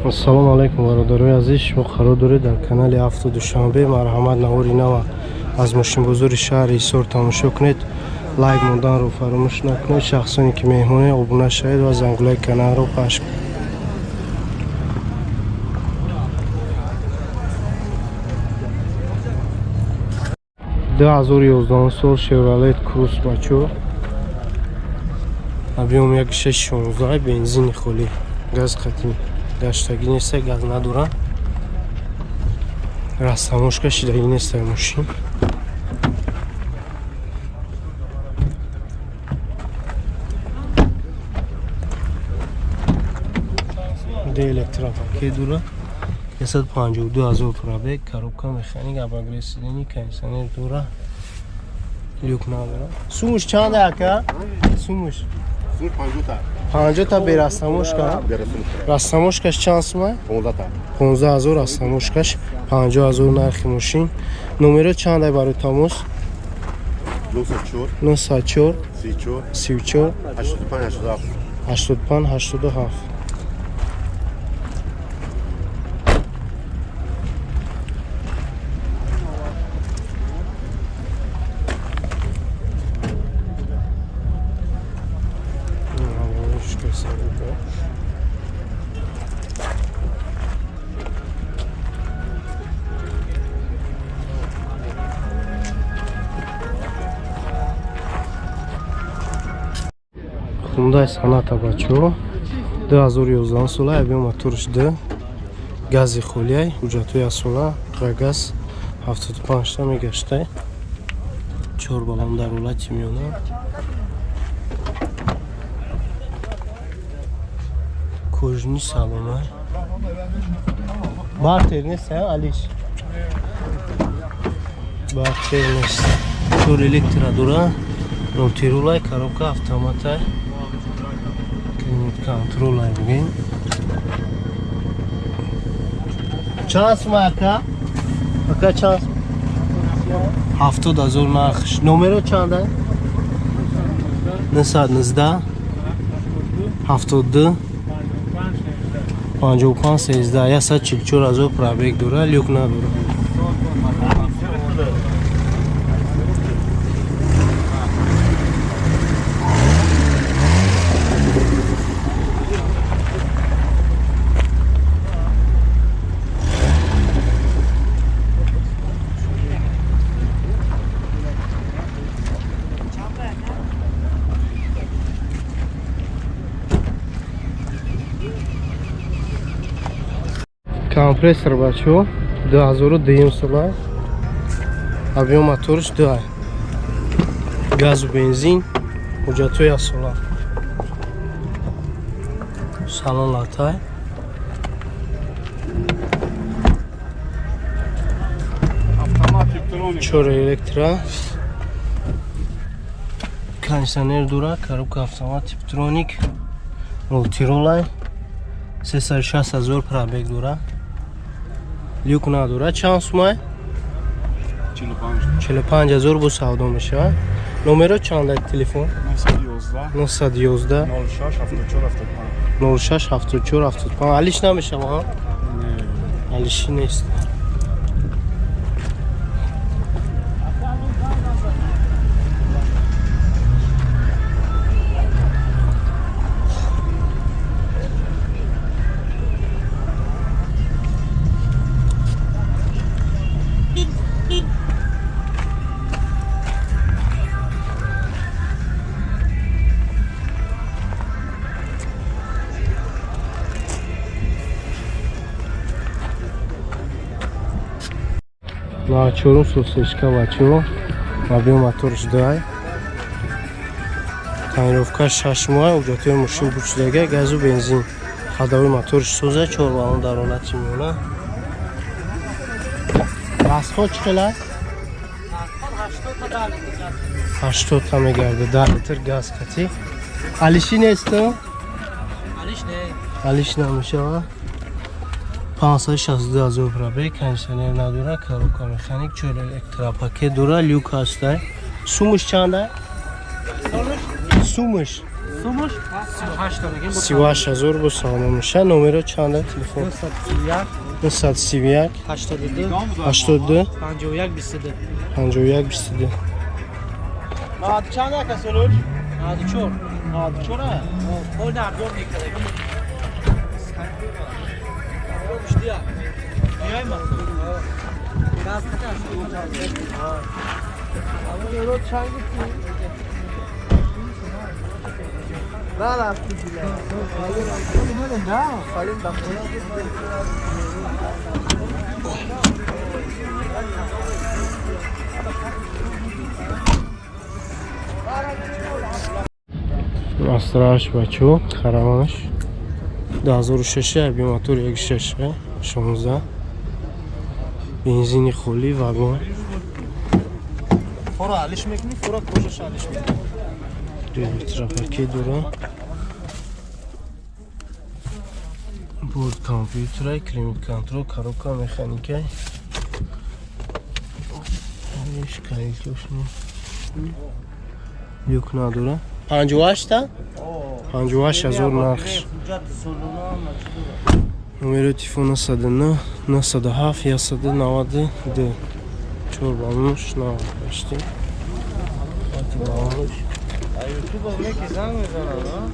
Ассалому алайкум, бародарои азиз. Шумо қарор доред дар канали Авто Душанбе. Марҳамат, навори нава аз мошинбозори шаҳри Ҳисор тамошо кунед. Лайк монданро фаромӯш накунед. Шахсоне ки меҳмоне, обуна шавед ва зангулаи каналро пахш кунед. 2011 сол Chevrolet Cruze, бачо. Объем 1.6, бензини холӣ, газ қатӣ гаштагӣ неста, газ надора, растаможка шидагӣ неста мошин. Д электропакет дора, 152 ҳазор пробег, коробка механик, обогрев сидений, кондиционер дора, люк надора. Сумуш чанд, ака? Сумуш? 50 та бе растаможка. Растаможкаш чанд сума? 15 ҳазор растаможкаш, 50 ҳазор нархи мошин. Номеро чандай барои тамос? 904 34 85 87. Хундай Соната, бачо, 2011 сола, объем моторш д, гази холияй, ҳуҷҷатҳои асола, газ 75 та мегаштай, чор балон дар ҳолати миёна. Кожаный салона, бартер нест, алиш бартер нест. Чор электро дора, мультирулай, коробка автоматай, контрол ай бигин. Чанд сума, ака? Ака, чанд? 70 ҳазор нархш. Номеро чанда? 919 72 55 13. 144 ҳазор пробег дора, люк надора. Компрессор, бачо, 2002 сола, объем моторш 2, газу бензин, ҳуҷҷатҳои асола, салон латай. Чор электро, кондиционер дора, коробка автомат типтроник, мультирулай, 360 ҳазор пробег дора, люк надора. Чанд сумай? 45 ҳазор бо савдо мешавад. Номеро чанда, телефон? 911 06 74 75. Алиш намешава? Алиши нест. Чорум сосечка, бачо, объем моторш дай, тонировка 6 моҳ, ҳуҷҷатҳои мошин бучидага, газу бензин, ходовой моторш соза, чор балон дар ҳолати миёна. Расход чӣ хела? 80 та мегарда, 10 литр газ қатӣ. Алиши несту? Алиш намешава. 562 ҳазор пробег, кондиционер надора, коробка механик, чор электропакет дора, люк ҳастай. Сумуш чанда? Сумуш? Сумуш 38 та мегем. 38 000 бо савдо меша. Номеро чанда, телефон? 931 931 82 82 51 22. 51 22. Чанд ака солуш? 94. 94. Пол нардом мекард. Муштия. Миёйма. Газ каташ. Номеро чанд гуфтӣ? Нарафти дила. Салим ба хона. Астраш, бачо, караванаш 2006, аби мотор 16 16, бензини холӣ, вагон. Фора алиш мекунӣ, фора кожаша алиш мекунӣ. Электропакет дора, борт компьютерай, климат контроль, коробка механикай, калитошни, люк надора. 58-та, 58 000 нархш. Номери телефон 909 907 192 4 баллонш 98. Баллонш. Ютуба меки занг мезанад, а?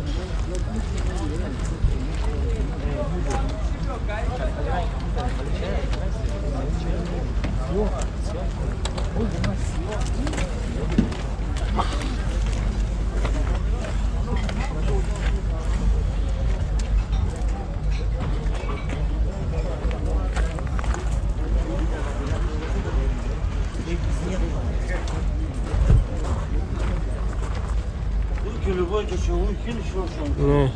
Не.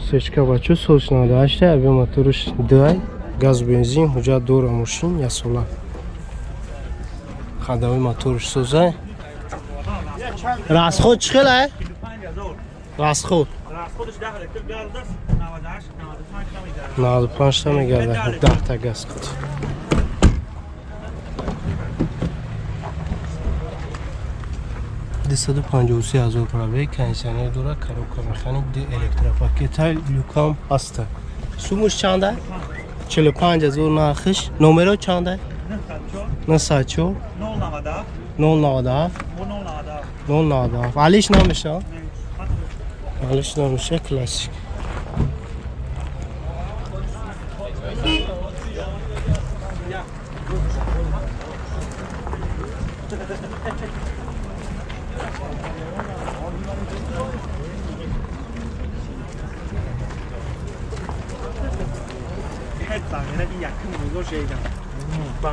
Сечка, бачо, солш 98, аби моторш 2, газ, бензин, ҳуҷҷат дора мошин, ясола. Ходовой моторш созай. Расход чӣ хел ай? Расход? Расходш 10 литр газ аст, 98 95 та мегардад. 95 та мегардад, 10 та газ қат. 253 000 пробег, кондиционер дора, коробка механик, ду электропакета, люкам ҳаста. Сумуш чанда? 45 000 нархиш. Номеро чанда? 904 097 097 097. 097. Алиш намеша? Алиш намеша, классик.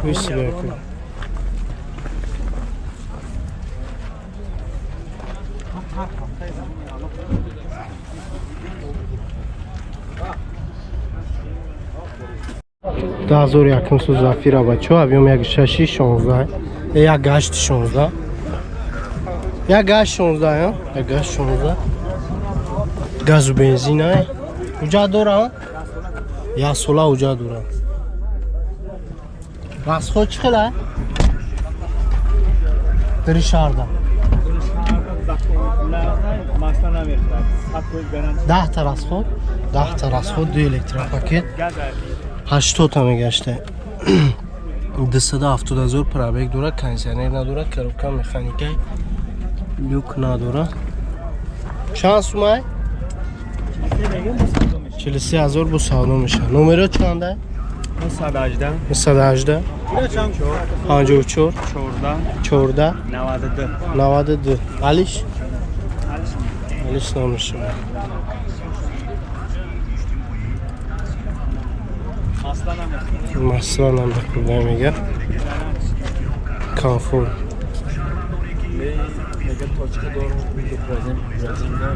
Висверка. 2001 сол Зафира, бачо, объём як шаши 16, як гашти 16, як гашт 16, як гашт 16, газу бензин, ай ҳуҷҷат дора, як сола ҳуҷҷат дора. Расход чӣ хел ай? Дари шаҳрда? 10-та расход, 10-та расход, ду электропакет, 80-та мегашта. 270 000 пробег дора, кондиционер надора, коробка механикай, люк надора. Чанд сумай? 43 000 бо савдо меша. Номеро чанда? 918 918 54 14 14 92. 92. Алиш? Алиш намеша. Масла намехӯрад. Масла намехӯрда, мега. Комфорт. Мега точка дорум, бразинда.